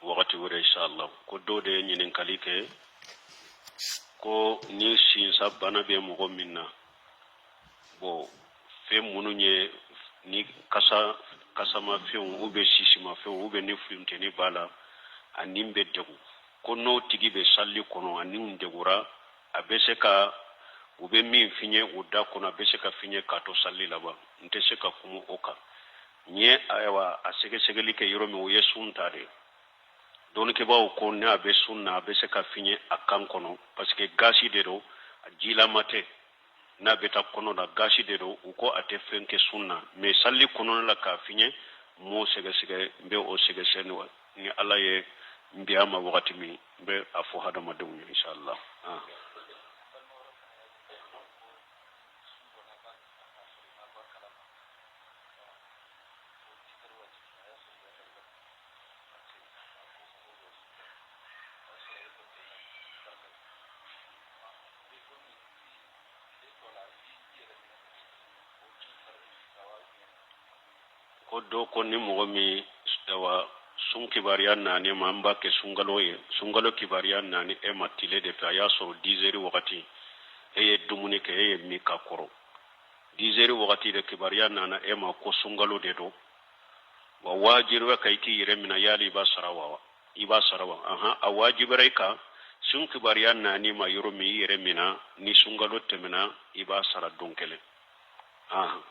Wagati wɛrɛ inshallah. Ko dɔ de ye ɲininkali kɛ ko ni sinsa bana bɛ mɔgɔ min na, bon, fɛn minnu ye ni kasa kasamafɛnw ou bien sisimafɛnw ou bien ni funteni b'a la, a ni bɛ degun, ko n'o tigi bɛ sali kɔnɔ, a ni degura, a bɛ se ka u bɛ min fiɲɛ u da kɔnɔ, a bɛ se ka fiɲɛ k'a to sali laban? N tɛ se ka kuma o kan. N ye ayiwa a sɛgɛsɛgɛli kɛ yɔrɔ min, o ye sun ta de. Dɔnnikɛbaaw ko ne a bɛ sun na, a bɛ se ka fiɲɛ a kan kɔnɔ, parce que gasi de don, a jilama tɛ. N'a bɛ taa kɔnɔ la, gasi de don, u ko a tɛ fɛn kɛ sun na. Mais sali kɔnɔna la k'a fiɲɛ, n m'o sɛgɛsɛgɛ. N bɛ o sɛgɛsɛgɛ ni Ala ye n bi a ma wagati min, n bɛ a fɔ hadamadenw ye inshallah. Ah. Ko dɔ ko ni mɔgɔ min, awa, sun kibaruya nani ma, an b'a kɛ sunkalo ye, sunkalo kibaruya nani e ma tile de fɛ, a y'a sɔrɔ 10 heures wagati, e ye dumuni kɛ, e ye min ka kɔrɔ, 10 heures wagati de kibaruya nana e ma ko sunkalo de don wa, wajibiya ka i k'i yɛrɛ minɛ, yali i b'a sara wa? I b'a sara wa? Ahan, a wajibira i kan. Sun kibaruya nani ma yɔrɔ min, i yɛrɛ minɛ, ni sunkalo tɛmɛna, i b'a sara don kelen. Ahan.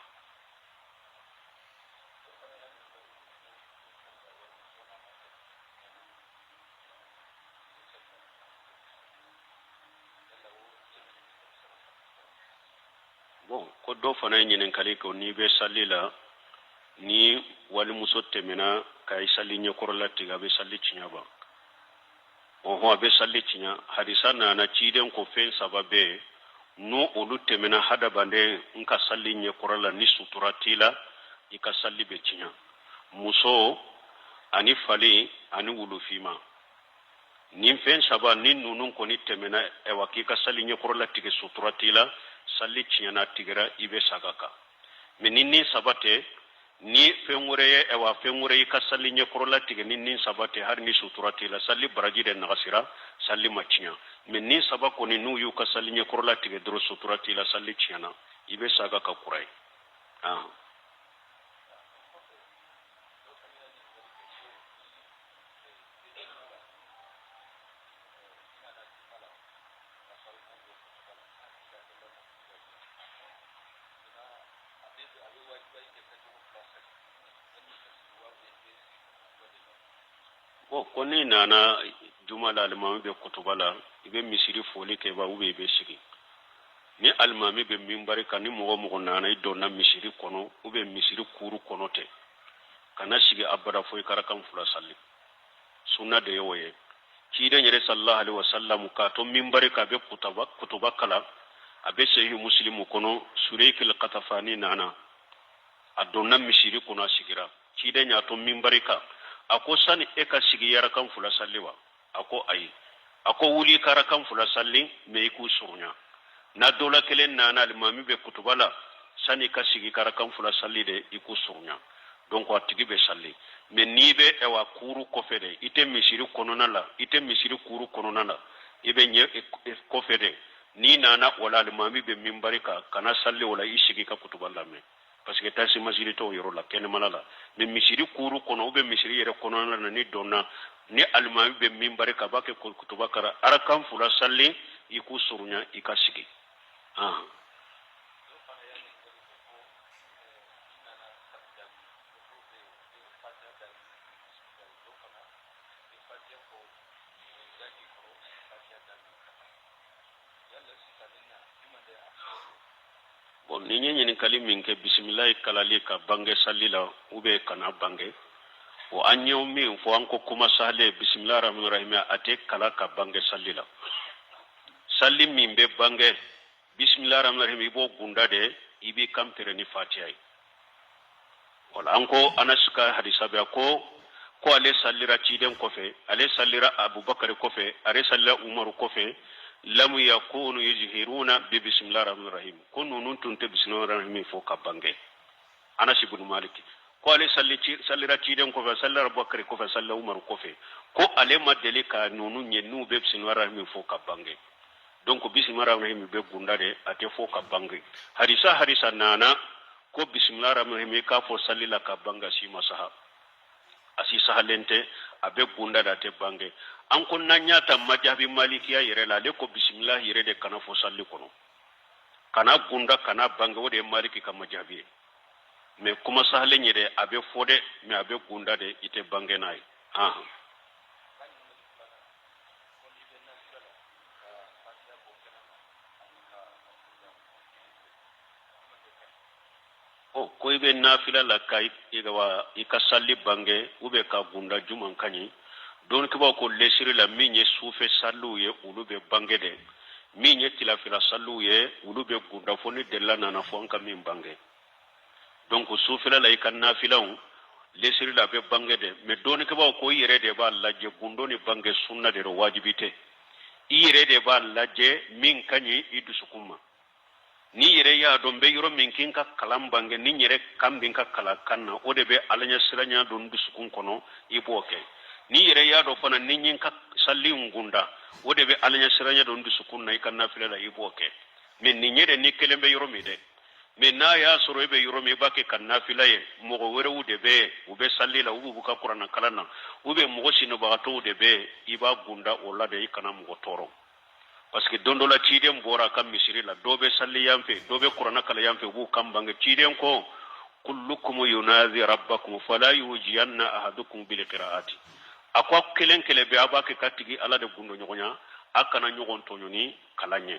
Bon, ko dɔ fana ye ɲininkali kɛ, n'i bɛ sali la, ni walimuso tɛmɛna ka i sali ɲɛkɔrɔla tigɛ, a bɛ sali tiɲɛ ba? Ɔhɔn, a bɛ sali tiɲɛ. Hadisa nana, ciden ko fɛn saba bɛ yen, n'o olu tɛmɛna hadamaden n ka sali ɲɛkɔrɔ la, ni sutura t'i la, i ka sali bɛ tiɲɛ: muso ani fali ani wulufinma. Nin fɛn saba ni ninnu kɔni tɛmɛna, ayiwa, k'i ka sali ɲɛkɔrɔla tigɛ, sutura t'i la, sali tiɲɛna, tigɛra, i bɛ sag'a kan. Mais ni nin saba tɛ, ni fɛn wɛrɛ ye, ayiwa, fɛn wɛrɛ y'i ka sali ɲɛkɔrɔla tigɛ, ni nin saba tɛ, hali ni sutura t'i la, sali baraji de nagasira, sali ma tiɲɛ. Mais nin saba kɔni, n'u y'u ka sali ɲɛkɔrɔla tigɛ dɔrɔn, sutura t'i la, sali tiɲɛna, i bɛ saga ka kura ye. Ah. Bon, ko n'i nana juma la, alimami bɛ kutuba la, i bɛ misiri foli kɛ ba, ou bien i bɛ sigi? Ni alimami bɛ minbari kan, ni mɔgɔ mɔgɔ nana, i donna misiri kɔnɔ ou bien misiri kuru kɔnɔ tɛ, kana sigi abada fo i ka rakan fila sali. Sunna de ye o ye. Ciden yɛrɛ sallallahu alaihi wasallam, k'a to minbari kan, a bɛ kutuba kalan, a bɛ Sahihu Muslimu kɔnɔ, Sureyikil Katafani nana, a donna misiri kɔnɔ, a sigira. Ciden y'a to minbari kan, a ko: sani e ka sigi, yarakan fila sali wa? A ko ayi. A ko wuli ka rakan fila sali, mais i k'u surunya. N'a dɔ la kelen nana, alimami bɛ kutuba la, sani ka sigi ka rakan fila sali de, i k'u surunya. Donc a tigi bɛ sali. Mais n'i bɛ, ɛwa, kuru kɔfɛ de, i tɛ misiri kɔnɔna la, i tɛ misiri kuru kɔnɔna la, i bɛ ɲɛ kɔfɛ de, n'i nana o la, alimami bɛ minbari kan, kana sali o la, i sigi ka kutuba lamɛn, parce que taasi masiri t'o yɔrɔ la, kɛnɛmana la. Mais misiri kuru kɔnɔ ou bien misiri yɛrɛ kɔnɔna na, ni donna, ni alimami bɛ minbari kan, a b'a kɛ kutuba kara, arakan fila sali, i k'u surunya, i ka sigi. Ah. Bon, ni ye ɲininkali min kɛ, bisimilayi kalali ka bange sali la ou bien kana bange, o an ye min fɔ, an ko kuma sahale, bisimilahi rahmani rahim, a tɛ kala ka bange sali la. Sali min bɛ bange, bisimilahi rahmani rahim, i b'o gunda de, i b'i kan pɛrɛn ni fatiya ye. Wala an ko Anas ka hadisa bɛ ko ale salira ciden kɔfɛ, ale salira Abubakar kɔfɛ, ale salira Umaru kɔfɛ, lam yakunu yujhiruna bi bisimilahi rahmani rahim, ko ninnu tun tɛ bisimilahi rahmani rahim fɔ ka bange. Anas ibn Malik. Ko ale sallira ciden kɔfɛ, sallira Abubakari kɔfɛ, sallira Umaru kɔfɛ, ko ale ma deli ka ninnu ye n'u bɛ bisimilahi rahimi fɔ ka bange. Donc bisimilahi rahimi bɛ gunda de, a tɛ fɔ ka bange. Hadisa nana ko bisimilahi rahimi k'a fɔ salli la ka bange, si ma saha, a si sahalen tɛ, a bɛ gunda de, a tɛ bange. An ko n'an y'a ta majabi malikiya yɛrɛ la, ale ko bisimilahi yɛrɛ de kana fɔ salli kɔnɔ, kana gunda, kana bange, o de ye Maliki ka majabi ye. Mais kuma sahalen yɛrɛ, a bɛ fɔ dɛ, mais a bɛ gunda de, i tɛ bange n'a ye. Ahan. Ɔ, ko i bɛ nafila la ka i ka salli bange ou bien ka gunda, juman ka ɲi? Dɔnnikɛbaaw ko lesiri la, min ye sufɛ salliw ye, olu bɛ bange dɛ. Min ye tilafila salliw ye, olu bɛ gunda, fo ni delila nana fo an ka min bange. Donc sufɛla la, i ka nafilaw lesiri la, a bɛ bange dɛ. Mais dɔnnikɛbaaw ko i yɛrɛ de b'a lajɛ, gundo ni bange sunna de don, wajibi tɛ. I yɛrɛ de b'a lajɛ min ka ɲi i dusukun ma. N'i yɛrɛ y'a dɔn n bɛ yɔrɔ min k'i ka kalan bange, ni n yɛrɛ kan bɛ n ka kalan kan na, o de bɛ Ala ɲɛsiranya don n dusukun kɔnɔ, i b'o kɛ. N'i yɛrɛ y'a dɔn fana ni n ye n ka salli in gunda, o de bɛ Ala ɲɛsiranya don n dusukun na, i ka nafila la, i b'o kɛ. Mais nin yɛrɛ, ni kelen bɛ yɔrɔ min dɛ. Mais n'a y'a sɔrɔ e bɛ yɔrɔ min, i b'a kɛ ka nafila ye, mɔgɔ wɛrɛw de bɛ yen, u bɛ salli la, u b'u ka kuranɛ kalan na, ou bien mɔgɔ sinɔbagatɔw de bɛ yen, i b'a gunda o la de, i kana mɔgɔ tɔɔrɔ. Parce que don dɔ la, ciden bɔra a ka misiri la, dɔ bɛ salli yan fɛ, dɔ bɛ kuranɛ kalan yan fɛ, u b'u kan bange. Ciden ko: kullukum yunazi rabbakum fala yujiyanna ahadukum bil qira'ati. A ko kelen kelen bɛ, a b'a kɛ ka tigi Ala de gundo ɲɔgɔnya, a kana ɲɔgɔn tɔɲɔ ni kalan ye.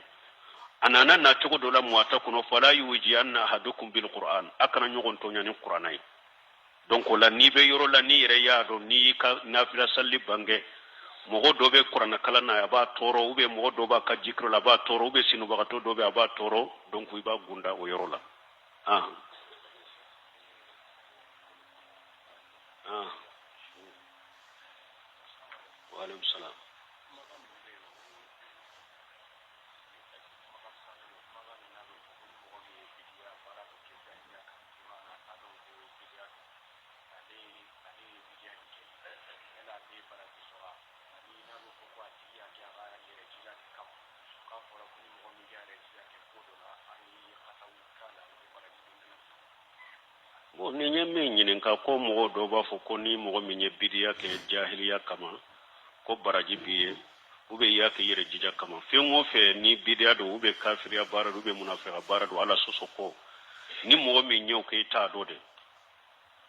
A nana na cogo dɔ la Muwata kɔnɔ: fala yujiyanna ahadukum bil qur'an, a kana ɲɔgɔn tɔɲɔ ni kuranɛ ye. Donc o la, n'i bɛ yɔrɔ la, n'i yɛrɛ y'a dɔn n'i y'i ka nafila salli bange, mɔgɔ dɔ bɛ kuranɛ kalan na, a b'a tɔɔrɔ, ou bien mɔgɔ dɔ b'a ka jikiro la, a b'a tɔɔrɔ, ou bien sinubagatɔ dɔ bɛ, a b'a tɔɔrɔ, donc i b'a gunda o yɔrɔ la. Ah ah, wa aleykum salam. Bon, ni ye min ɲininka ko mɔgɔ dɔw b'a fɔ ko ni mɔgɔ min ye bidiya kɛ jahiliya kama, ko baraji b'i ye, ou bien i y'a kɛ i yɛrɛ jija kama, fɛn o fɛn ni bidiya don, ou bien kafiriya baara don, ou bien munafika baara don, Ala sɔsɔ ko, ni mɔgɔ min y'o kɛ, i t'a dɔn de,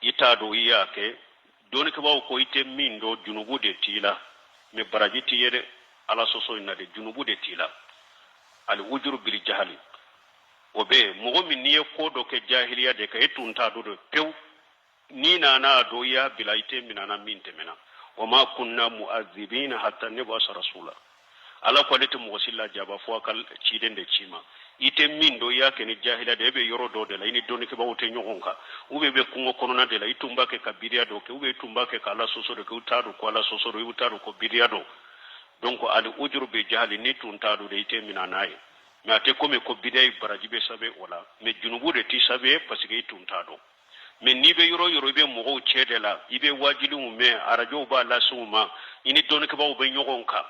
i t'a dɔn, i y'a kɛ. Dɔnnikɛbaaw ko i tɛ min dɔn, junubu de t'i la, mais baraji t'i ye dɛ. Ala sɔsɔ in na de, junubu de t'i la. Al ujuru bil jahali, o bɛ yen. Mɔgɔ min n'i ye ko dɔ kɛ jahiliya de kan, e tun t'a dɔn de pewu, n'i nana a dɔn, i y'a bila, i tɛ minana min tɛmɛna. Wa ma kunna mu'adhibina hatta nab'asa rasula. Ala ko ale tɛ mɔgɔ si lajaba fo a ka ciden de ci ma. I tɛ min dɔn, i y'a kɛ ni jahiliya de, e bɛ yɔrɔ dɔ de la, i ni dɔnnikɛbaaw tɛ ɲɔgɔn kan, ou bien i bɛ kungo kɔnɔna de la, i tun b'a kɛ ka bidiya dɔ kɛ, ou bien i tun b'a kɛ ka Ala sɔsɔ dɔ kɛ, i t'a dɔn ko Ala sɔsɔ don, i t'a dɔn ko bidiya don. Donc al ujuru bi jahali, n'i tun t'a dɔn de, i tɛ mina n'a ye. Mais a tɛ komi ko bidiya ye baraji bɛ sɛbɛn o la, mais junubu de t'i sɛbɛn, parce que i tun t'a dɔn. Mais n'i bɛ yɔrɔ yɔrɔ, i bɛ mɔgɔw cɛ de la, i bɛ wajuliw mɛn, arajow b'a lase u ma, i ni dɔnnikɛbaaw bɛ ɲɔgɔn kan,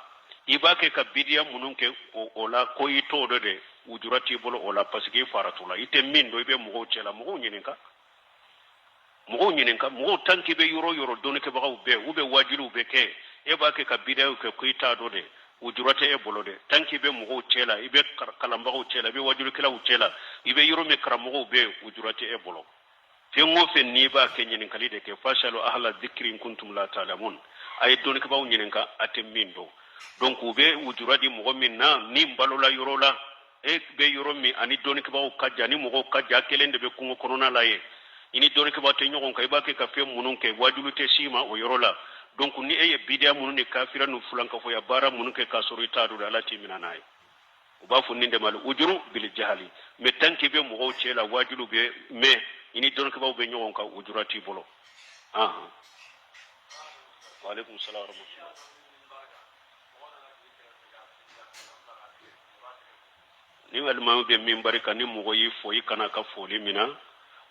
i b'a kɛ ka bidiya minnu kɛ o la, ko i t'o dɔn de, ujura t'i bolo o la, parce que i faratula, i tɛ min dɔn, i bɛ mɔgɔw cɛ la, mɔgɔw ɲininka, mɔgɔw ɲininka, mɔgɔw. Tant qu'i bɛ yɔrɔ yɔrɔ, dɔnnikɛbagaw bɛɛ, u bɛ wajuliw bɛ kɛ, e b'a kɛ ka bidiyaw kɛ, ko i t'a dɔn de, ujura tɛ e bolo dɛ. Tant qu'i bɛ mɔgɔw cɛ la, i bɛ kalanbagaw cɛ la, i bɛ wajulikɛlaw cɛ la, i bɛ yɔrɔ min karamɔgɔw bɛ yen, ujura tɛ e bolo. Fɛn o fɛn n'i b'a kɛ, ɲininkali de kɛ. Fasalu ahla dhikri in kuntum la ta'lamun. A ye dɔnnikɛbaaw ɲininka, a tɛ min dɔn. Donc u bɛ ujura di mɔgɔ min na, ni balola yɔrɔ la, e bɛ yɔrɔ min ani dɔnnikɛbaaw ka jan, ni mɔgɔw ka jan, kelen de bɛ kungo kɔnɔna la yen, i ni dɔnnikɛbaaw tɛ ɲɔgɔn kan, i b'a kɛ ka fɛn minnu kɛ, wajulu tɛ s'i ma o yɔrɔ la. Donc ni e ye bidiya minnu ni kafira ni fulankafoya baara minnu kɛ k'a sɔrɔ i t'a dɔn, Ala t'i minɛ n'a ye. U b'a fɔ nin de ma ujuru bil jahali. Mais tant qu'i bɛ mɔgɔw cɛ la, wajulu bɛ mɛn, i ni dɔnnikɛbaaw bɛ ɲɔgɔn kan, ujura t'i bolo. Wa aleykum salaam wa rahmatulah. Ni alimami bɛ minbari kan, ni mɔgɔ y'i fo, i kana ka foli mina.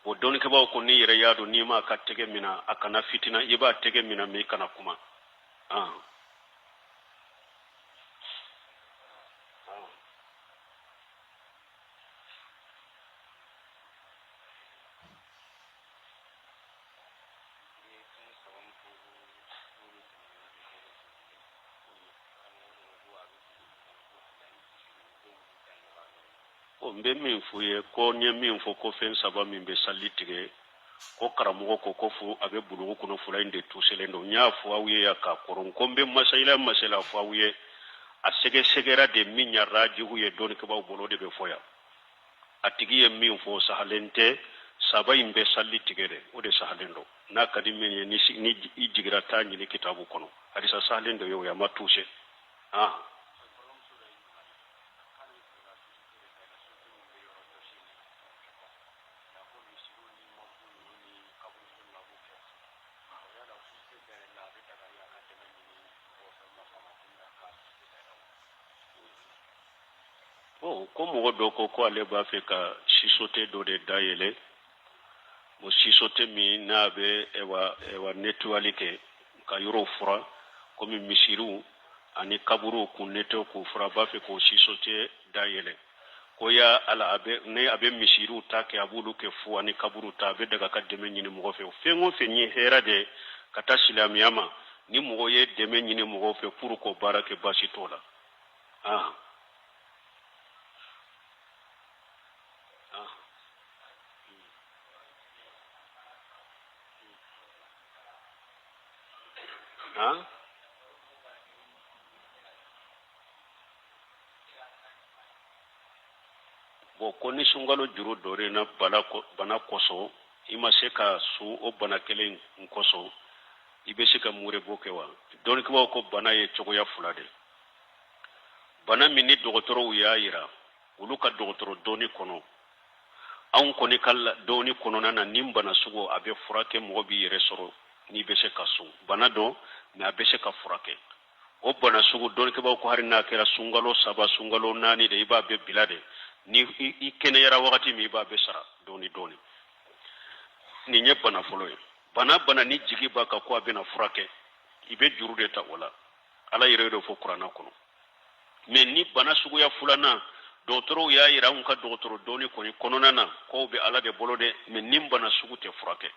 Bon, dɔnnikɛbaaw ko n'i yɛrɛ y'a dɔn n'i m'a ka tɛgɛ mina, a kana fitina, i b'a tɛgɛ mina mais i kana kuma. N bɛ min f'u ye ko n ye min fɔ ko fɛn saba min bɛ sali tigɛ, ko karamɔgɔ ko ko fo a bɛ bulugu kɔnɔ, fila in de tuselen don. N y'a fɔ aw ye yan k'a kɔrɔ ko n bɛ masayila masala fɔ aw ye, a sɛgɛsɛgɛra de min ya rajihu ye dɔnnikɛbaaw bolo, de bɛ fɔ yan. A tigi ye min fɔ sahalen tɛ. Saba in bɛ sali tigɛ de, o de sahalen don. N'a ka di min ye, ni i jigira taa ɲini kitabu kɔnɔ, hadisa sahalen dɔ ye o ye, a ma tuse. Bon, ko mɔgɔ dɔ ko ko ale b'a fɛ ka sisote dɔ de dayɛlɛ. Bon, sisote min n'a bɛ ɛwa nettoyali kɛ ka yɔrɔw furan, komi misiriw ani kaburuw k'u nettoyer k'u furan, a b'a fɛ k'o sisote dayɛlɛ. Ko ya ala a bɛ ne a bɛ misiriw ta kɛ, a b'olu kɛ fu ani kaburuw ta, a bɛ daga ka dɛmɛ ɲini mɔgɔ fɛ. Fɛn o fɛn ye hɛrɛ de ka taa silamɛya ma, ni mɔgɔ ye dɛmɛ ɲini mɔgɔw fɛ pour k'o baara kɛ, baasi t'o la. Bon, ko ni sunkalo juru dɔr'i na bana kosɔn, i ma se ka sun, o bana kelen in kosɔn i bɛ se ka murebɔ kɛ wa? Dɔnnikɛbaaw ko bana ye cogoya fila de. Bana min ni dɔgɔtɔrɔw y'a yira olu ka dɔgɔtɔrɔ dɔnni kɔnɔ, anw kɔni ka dɔnni kɔnɔna na, nin bana sugu a bɛ furakɛ, mɔgɔ b'i yɛrɛ sɔrɔ n'i bɛ se ka sun. Bana don mais a bɛ se ka furakɛ. O bana sugu, dɔnnikɛbaaw ko hali n'a kɛra sunkalo saba, sunkalo naani de, i b'a bɛɛ bila de. Ni i kɛnɛyara wagati min, i b'a bɛɛ sara dɔɔni dɔɔni. Nin ye bana fɔlɔ ye. Bana ni jigi b'a kan ko a bɛna furakɛ, i bɛ juru de ta o la. Ala yɛrɛ y'o fɔ kuranna kɔnɔ. Mais ni bana suguya filanan, dɔgɔtɔrɔw y'a yira anw ka dɔgɔtɔrɔ dɔnni kɔni kɔnɔna na, k'o bɛ Ala de bolo dɛ, mais nin bana sugu tɛ furakɛ.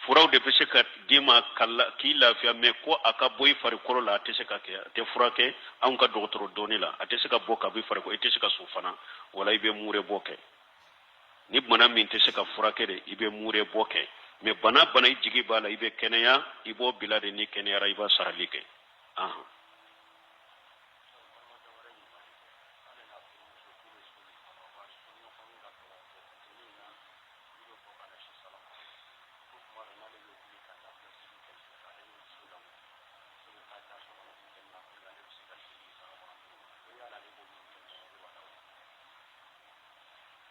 Furaw de bɛ se ka d'i ma k'i lafiya, mais ko a ka bɔ i farikolo la, a tɛ se ka kɛ, a tɛ furakɛ anw ka dɔgɔtɔrɔ dɔnni la. A tɛ se ka bɔ ka bɔ i farikolo, i tɛ se ka sun fana. Wala i bɛ murebɔ kɛ. Ni bana min tɛ se ka furakɛ de, i bɛ murebɔ kɛ. Mais bana i jigi b'a la i bɛ kɛnɛya, i b'o bila de. Ni kɛnɛyara, i b'a sarali kɛ.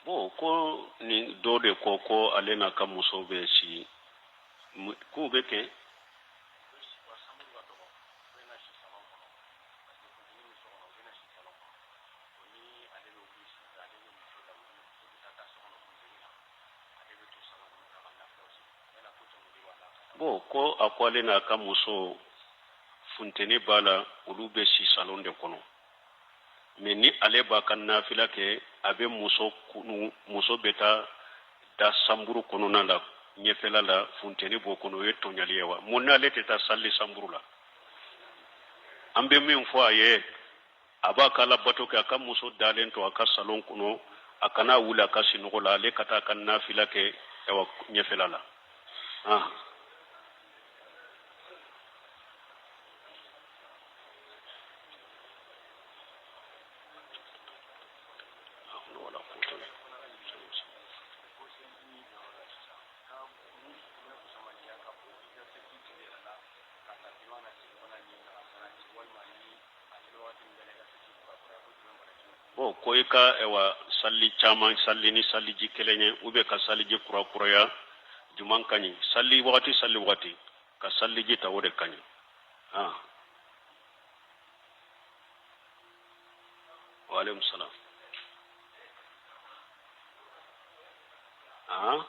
Bon, ko nin dɔ de ko ko ale n'a ka muso bɛ si, k'u bɛ kɛ bon, ko a ko ale n'a ka muso, funteni b'a la, olu bɛ si salon de kɔnɔ. Mais ni ale b'a ka nafila kɛ, a bɛ muso kunu, muso bɛ taa da sanburu kɔnɔna la, ɲɛfɛla la, funteni b'o kɔnɔ. O ye tɔɲali ye wa? Mun n'ale tɛ taa sali sanburu la? An bɛ min fɔ a ye, a b'a ka alabato kɛ, a ka muso dalen to a ka salon kɔnɔ, a kana wuli a ka sinɔgɔ la, ale ka taa a ka nafila kɛ awa ɲɛfɛla la. Bon, ko i ka ɛwa sali caman sali ni saliji kelen ye, ou bien ka saliji kurakuraya, juman ka ɲi? Sali wagati, sali wagati ka saliji ta, o de ka ɲi. Waaleykum salam. Ah?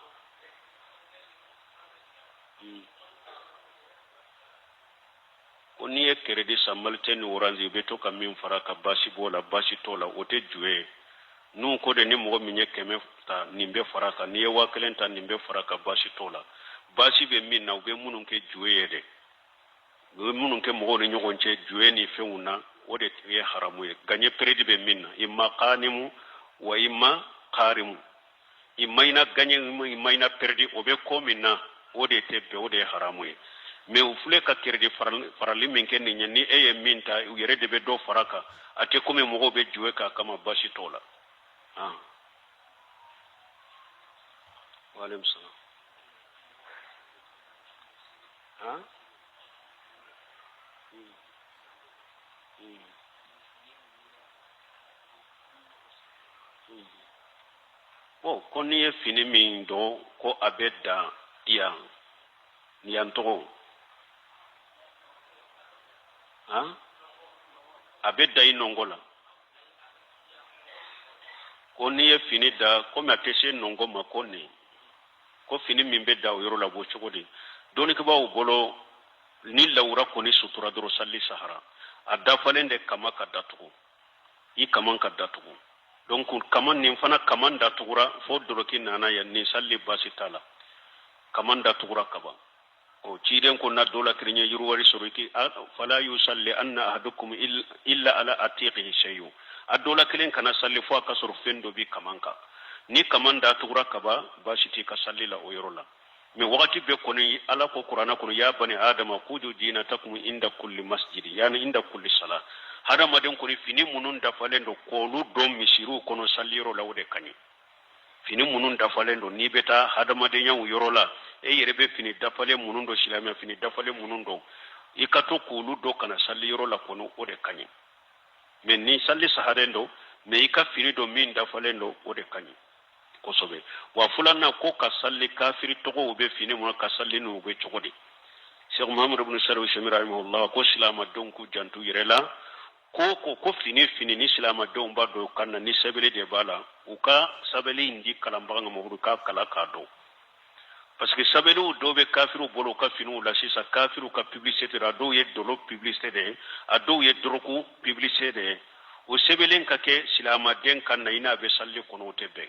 Ko n'i ye keredi san Malitel ni Orange i bɛ to ka min fara kan baasi b'o la baasi t'o la o tɛ jue ye n'u ko de ni mɔgɔ min ye 100 ta nin bɛ fara kan n'i ye 1000 ta nin bɛ fara kan baasi t'o la baasi bɛ min na u bɛ minnu kɛ jue ye dɛ u bɛ minnu kɛ mɔgɔw ni ɲɔgɔn cɛ jue ni fɛnw na o de ye haramu ye gaɲɛ peredi bɛ min na imma kanimu wa imma karimu imma i na gaɲɛ imma i na peredi o bɛ ko min na o de tɛ bɛn o de ye haramu ye mɛ u filɛ ka keredi farali min kɛ nin ye ni e ye min ta u yɛrɛ de bɛ dɔ fara kan a tɛ komi mɔgɔw bɛ jue k'a kama baasi t'o la. Ah. Waaleykum salaam. Ah? Bon, ko n'i ye fini min don ko a bɛ dan yan yan tɔgɔ han a bɛ dan i nɔngɔ la ko n'i ye fini da komi a tɛ se nɔngɔ ma ko nin ko fini min bɛ dan o yɔrɔ la b'o cogo di dɔnnikɛbaaw bolo ni lawura kɔni sutura dɔrɔn sali sahara a dafalen de kama ka datugu i kaman ka datugu donc kaman nin fana kaman datugura fo doloki nana yan nin sali baasi t'a la kaman datugura kaban o ciden ko na dɔ la kelen ye yiriwari sɔrɔ ki fala yusalli anna ahadukum illa ala atiqihi shay'un a dɔ la kelen kana sali fo a ka sɔrɔ fɛn dɔ bi kaman kan ni kaman datugura kaban baasi t'i ka sali la o yɔrɔ la mɛ wagati bɛɛ kɔni ala ko kuranna kɔnɔ ya bani adama kudu jinatakum inda kulli masjidi yani inda kulli sala hadamaden kɔni fini minnu dafalen don k'olu don misiriw kɔnɔ saliyɔrɔ la o de ka ɲi fini minnu dafalen don n'i bɛ taa hadamadenyaw yɔrɔ la e yɛrɛ bɛ fini dafalen minnu don silamɛya fini dafalen minnu don i ka to k'olu don ka na saliyɔrɔ la kɔni o de ka ɲi mɛ ni sali saharen don mɛ i ka fini don min dafalen don o de ka ɲi kosɛbɛ wa filanan ko ka sali kafiri tɔgɔw bɛ fini mun ka sali n'u bɛ cogo di Cheikh Muhammad ibn Salih Usaymin rahimahullah ko silamadenw k'u janto yɛrɛ la ko ko ko fini fini ni silamadenw b'a don kan na ni sɛbɛli de b'a la u ka sɛbɛli in di kalanbaga ma u k'a kalan k'a dɔn parce que sɛbɛliw dɔw bɛ kafiriw bolo u ka finiw la sisan kafiriw ka publicité a dɔw ye dolo publicité de ye a dɔw ye dɔrɔgu publicité de ye o sɛbɛnlen ka kɛ silamaden kan na i n'a bɛ sali kɔnɔ o tɛ bɛn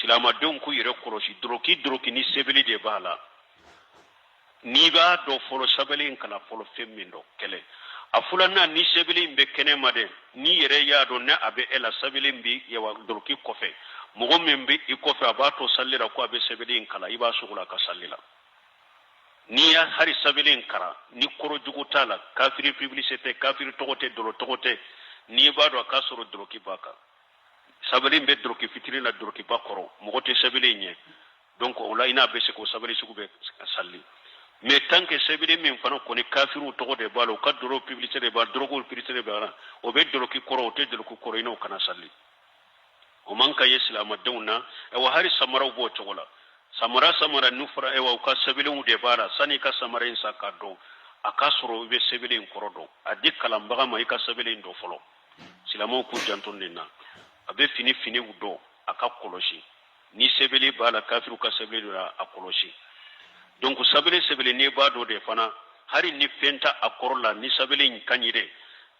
silamadenw k'u yɛrɛ kɔlɔsi dɔrɔki dɔrɔki ni sɛbɛnni de b'a la n'i b'a dɔn fɔlɔ sɛbɛnni in kalan fɔlɔ fɛn min don kɛlɛ a filanan ni sɛbɛnni in bɛ kɛnɛ ma dɛ n'i yɛrɛ y'a dɔn ne a bɛ e la sɛbɛnni in bɛ yawa dɔrɔki kɔfɛ mɔgɔ min bɛ i kɔfɛ a b'a to sali la ko a bɛ sɛbɛnni in kalan i b'a sogo a ka sali la n'i y'a hari sɛbɛnni in kalan ni kɔrɔ jugu t'a la kafiri publicité tɛ kafiri tɔgɔ tɛ dɔlɔ tɔgɔ tɛ n'i b'a dɔn a k'a sɔrɔ dɔrɔki b'a kan sɛbɛnni in bɛ dɔrɔki fitinin na dɔrɔkiba kɔrɔ mɔgɔ tɛ sɛbɛnni in ye donc o la i n'a bɛ se k'o sɛbɛnni sugu bɛ sali mais tant que sɛbɛnni min fana kɔni kafiriw tɔgɔ de b'a la u ka dɔlɔ publicité de b'a la dɔrɔguw publicité de b'a la o bɛ dɔrɔki kɔrɔ o tɛ dɔrɔki kɔrɔ i n'o kana sali o man ka ye silamadenw na ayiwa hari samaraw b'o cogo la samara samara n'u fɔra ayiwa u ka sɛbɛnniw de b'a la sani i ka samara in san k'a don a k'a sɔrɔ i bɛ sɛbɛnni in kɔrɔ dɔn a di kalanbaga ma i ka sɛbɛnni in dɔn fɔlɔ silamɛw k'u janto nin na a bɛ fini finiw dɔn a ka kɔlɔsi ni sɛbɛnni b'a la kafiriw ka sɛbɛnni don a kɔlɔsi donc sɛbɛnni sɛbɛnni n'i b'a dɔn de fana hari ni fɛn t'a a kɔrɔ la ni sɛbɛnni in ka ɲi dɛ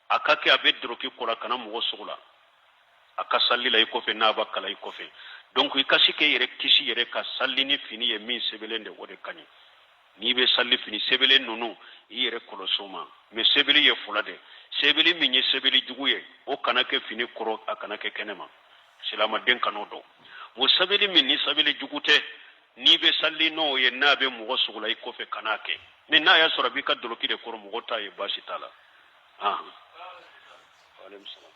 a ka kɛ a bɛ dɔrɔki kɔrɔ a kana mɔgɔ sogo la a ka sali la i kɔfɛ n'a b'a kalan i kɔfɛ donc i ka se k'i yɛrɛ kisi yɛrɛ ka sali ni fini ye min sɛbɛnlen de o de ka ɲi n'i bɛ sali fini sɛbɛnlen ninnu i yɛrɛ kɔlɔsi o ma mais sɛbɛnni ye fila de sɛbɛnni min ye sɛbɛnni jugu ye o kana kɛ fini kɔrɔ a kana kɛ kɛnɛma silamaden kan'o don o sɛbɛnni min ni sɛbɛnni jugu tɛ n'i bɛ sali n'o ye n'a bɛ mɔgɔ sogo la i kɔfɛ kan'a kɛ mais n'a y'a sɔrɔ a b'i ka dɔlɔki de kɔrɔ mɔgɔ t'a ye baasi t'a la. Waaleykum salaam.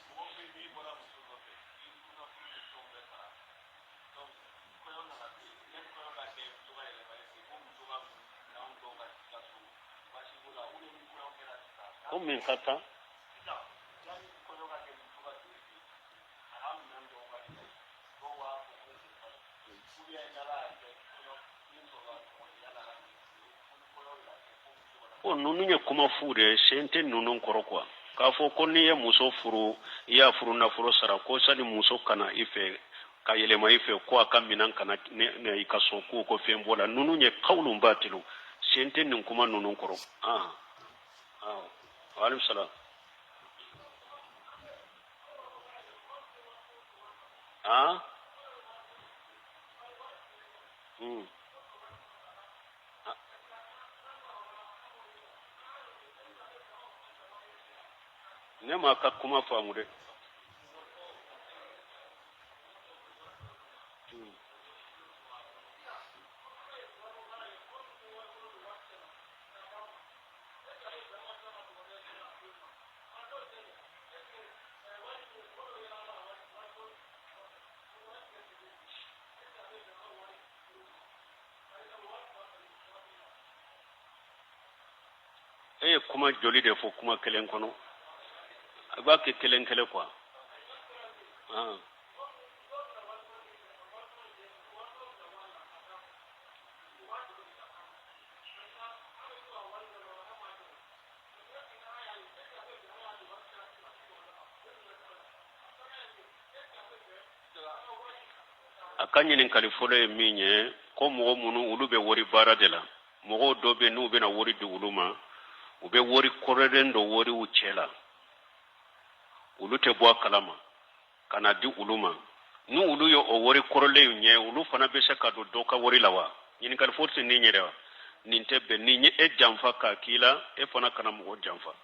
Ko min ka taa ko ninnu ye kuma fu de ye sen tɛ ninnu kɔrɔ quoi k'a fɔ ko n'i ye muso furu i y'a furu nafolo sara ko sani muso ka na i fɛ Ka yɛlɛma i fɛ ko a ka minɛn kana na i ka so k'o ko fɛn b'o la. Ninnu ye kawulun batilu, sen tɛ nin kuma ninnu kɔrɔ. Waaleykum salaam. Ne ma ka kuma faamu dɛ. E ye kuma joli de fɔ kuma kelen kɔnɔ? A b'a kɛ kelen kelen quoi. A ka ɲininkali fɔlɔ ye min ye, ko mɔgɔ minnu olu bɛ wari baara de la, mɔgɔw dɔ bɛ n'u bɛna wari di olu ma, u bɛ wari kɔrɔlen dɔ wariw cɛ la, olu tɛ bɔ a kalama ka na di olu ma. Ni olu ye o wari kɔrɔlen ye, olu fana bɛ se ka don dɔ ka wari la wa? Ɲininkali fɔlɔ tɛ nin yɛrɛ wa? Nin tɛ bɛn. Nin ye e janfa k'a k'i la, e fana kana mɔgɔ janfa.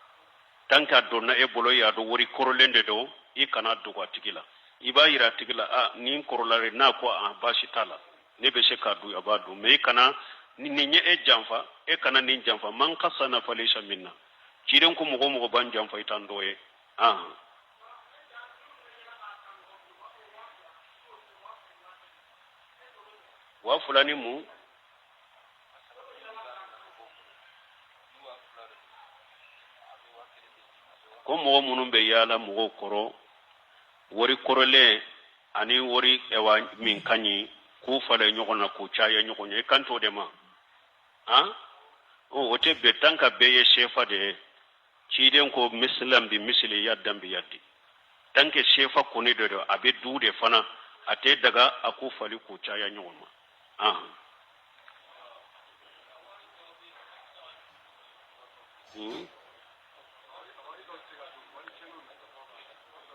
Tant que a donna e bolo, y'a dɔn wari kɔrɔlen de don, i kana dogo a tigi la. I b'a yira a tigi la, a nin kɔrɔla de. N'a ko a baasi t'a la, ne bɛ se k'a dun, a b'a dun. Mais i kana nin ye e janfa, e kana nin janfa. Man kasana faleyisa minna. Ciden ko mɔgɔ o mɔgɔ b'an janfa, i t'an dɔ ye. 2000 ni mun? Ko mɔgɔ minnu bɛ yaala mɔgɔw kɔrɔ wari kɔrɔlen ani wari ɛwa min ka ɲi k'u falen ɲɔgɔn na, k'u caya ɲɔgɔn ye, i kan t'o de ma? Han, o tɛ bɛn. Tant que bɛɛ ye sefa de ye, ciden ko misilan bi misili, yadan bi yadi. Tant que sefa kɔni de don, a bɛ du de fana, a tɛ daga a k'u fali k'u caya ɲɔgɔn ma.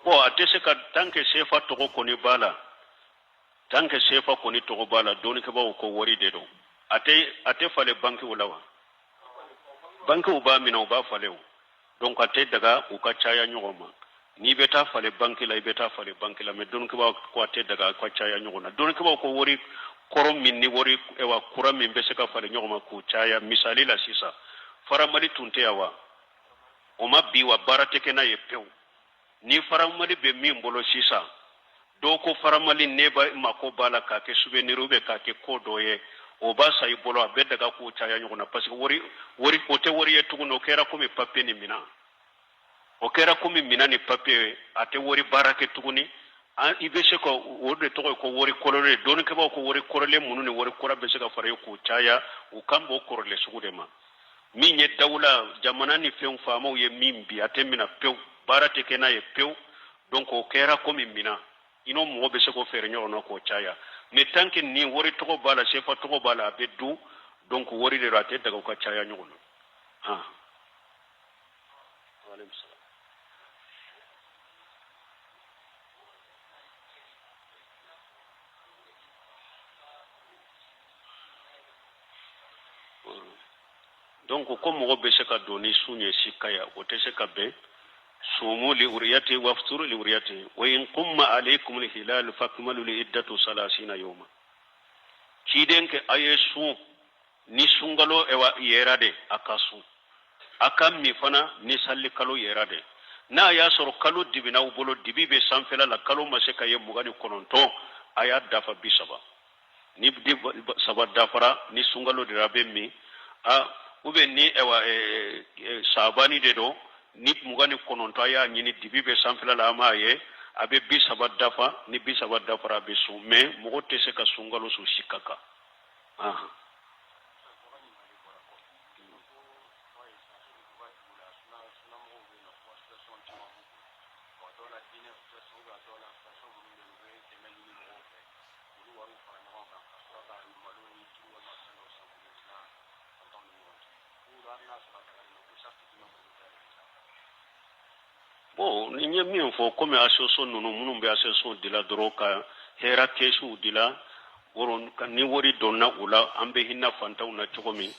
Bon, a tɛ se ka, tant que sefa tɔgɔ kɔni b'a la, tant que sefa kɔni tɔgɔ b'a la, dɔnnikɛbaaw ko wari de don. A tɛ falen bankiw la wa? Bankiw b'a minɛ, u b'a falen o. Donc a tɛ daga u ka caya ɲɔgɔn ma. N'i bɛ taa falen banki la, i bɛ taa falen banki la, mais dɔnnikɛbaaw ko a tɛ daga ka caya ɲɔgɔn na. Dɔnnikɛbaaw ko wari kɔrɔ min ni wari ɛwa kura min bɛ se ka falen ɲɔgɔn ma k'u caya, misali la sisan, faramali tun tɛ yan wa? O ma bi wa? Baara tɛ kɛ n'a ye pewu. Ni faramali bɛ min bolo sisan, dɔw ko faramali ne ba mako b'a la k'a kɛ souvenir ou bien k'a kɛ ko dɔ ye, o b'a san i bolo, a bɛ daga k'u caya ɲɔgɔn na, parce que wari wari o tɛ wari ye tuguni. O kɛra komi papier ni minan, o kɛra komi minan ni papier, a tɛ wari baara kɛ tuguni. I bɛ se ka o de tɔgɔ ye ko wari kɔrɔlen. Dɔnnikɛbaaw ko wari kɔrɔlen minnu ni wari kura bɛ se ka fara ye k'u caya, u kan b'o kɔrɔlen sugu de ma. Min ye dawula jamana ni fɛn faamaw ye min bi, a tɛ minɛ pewu, baara tɛ kɛ n'a ye pewu. Donc o kɛra komi minan, i n'o mɔgɔ bɛ se k'o feere ɲɔgɔn na k'o caya. Mais tant que ni wari tɔgɔ b'a la, sefa tɔgɔ b'a la, a bɛ dun. Donc wari de don, a tɛ daga u ka caya ɲɔgɔn na. Waaleykum salaam. Donc ko mɔgɔ bɛ se ka don ni sun ye sika ya, o tɛ se ka bɛn. Sumu li uriyati wafturu li uriyati wa in qumma alaykum alhilal fakmalu li iddatu salasina yawma. Ciden ke a ye sun ni sunkalo ewa yera de, a ka sun, a ka min fana ni sali kalo yera de. N'a y'a sɔrɔ kalo dibina aw bolo, dibi bɛ sanfɛla la, kalo ma se ka ye 29, a y'a dafa 30. Ni 30 dafara, ni sunkalo de a bɛ min a ou bien ni ɛwa sabani de don, ni 29 a y'a ɲini, dibi bɛ sanfɛla la, an b'a ye a bɛ 30 dafa. Ni 30 dafara, a bɛ sun. Mais mɔgɔ tɛ se ka sunkalo sun sika kan. wariw fara ɲɔgɔn kan ka sɔrɔ ka malo ni tulu walima fɛn dɔw san k'olu tila fantanw ni ɲɔgɔn cɛ. Ko hali n'a sɔrɔ a dagalen don, ko sariti jumɛn kɔni bɛ Bon, ni n ye min fɔ, komi association ninnu minnu bɛ association dila dɔrɔn ka hɛra kɛsiw dila, ni wari donna u la, an bɛ hinɛ fantanw na cogo min,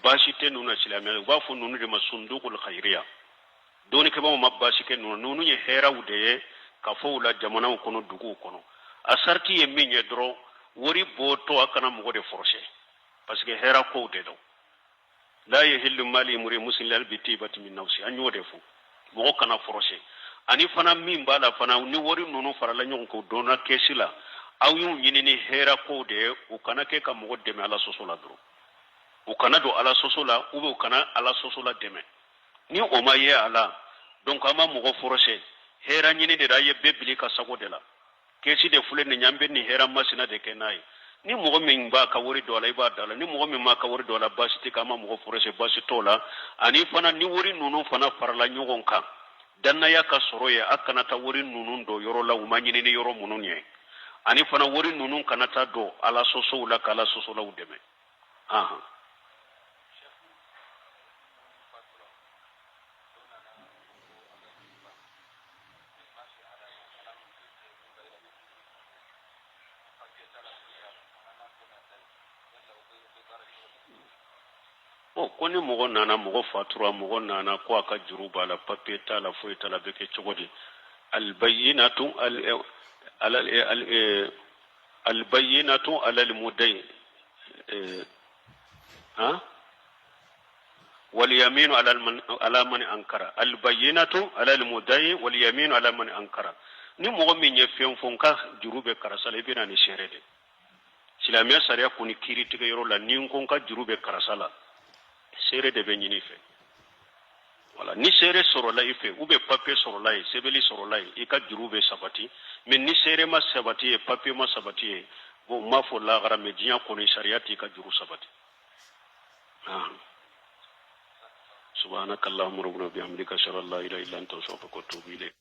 baasi tɛ ninnu na silamɛya. U b'a fɔ ninnu de ma sundukul khayriya. Dɔnnikɛbaaw ma baasi kɛ ninnu. Ninnu ye hɛraw de ye ka fɔ u la jamanaw kɔnɔ, duguw kɔnɔ. A sariti ye min ye dɔrɔn, wari bɔtɔ, a kana mɔgɔ de forcer, parce que hɛra kow de don. La yahillu mali imri muslim illa bi tibati min nafsi, an y'o de fɔ, mɔgɔ kana forcer. Ani fana min b'a la fana, ni wari ninnu farala ɲɔgɔn kan, donna kɛsi la, aw y'u ɲini ni hɛra kow de ye, u kana kɛ ka mɔgɔ dɛmɛ ala sɔsɔ la dɔrɔn. U kana don ala sɔsɔ la, ou bien u kana ala sɔsɔ la dɛmɛ. Ni o ma ye a la, donc an ma mɔgɔ forcer. Hɛra ɲini de la, a ye bɛɛ bili ka sago de la. Kɛsi de filɛ nin ye, an bɛ nin hɛra masina de kɛ n'a ye. Ni mɔgɔ min b'a ka wari don a la, i b'a da la. Ni mɔgɔ min m'a ka wari don a la, baasi tɛ k'an ma mɔgɔ forcer, baasi t'o la. Ani fana, ni wari ninnu fana farala ɲɔgɔn kan, dannaya ka sɔrɔ ye, a kana taa wari ninnu don yɔrɔ la u ma ɲini ni yɔrɔ minnu ye. Ani fana, wari ninnu kana taa don ala sɔsɔw la ka ala sɔsɔlaw dɛmɛ. Ahan. Bon, ko ni mɔgɔ nana, mɔgɔ fatura, mɔgɔ nana ko a ka juru b'a la, papiye t'a la, foyi t'a la, bɛ kɛ cogo di? Albayinatu albayinatu alal mudai ha walyaminu ala man ankara. Albayinatu ala almudai walyaminu ala man ankara. Ni mɔgɔ min ye fɛn fɔ n ka juru bɛ karisa la, i bɛ na ni seere de. Silamɛya sariya kɔni, kiiri tigɛ yɔrɔ la, ni n ko n ka juru bɛ karisa la, seere de bɛ ɲini i fɛ. Wala ni seere sɔrɔla i fɛ, ou bien papiye sɔrɔla ye, sɛbɛnni sɔrɔla ye, i ka juru bɛ sabati. Mais ni seere ma sabati ye, papiye ma sabati ye, bon, n m'a fɔ lahara, mais diɲɛ kɔni, sariya t'i ka juru sabati. Subhanakallahumma rabbana bihamdika, ashhadu an la ilaha illa anta, astaghfiruka wa atubu ilayk.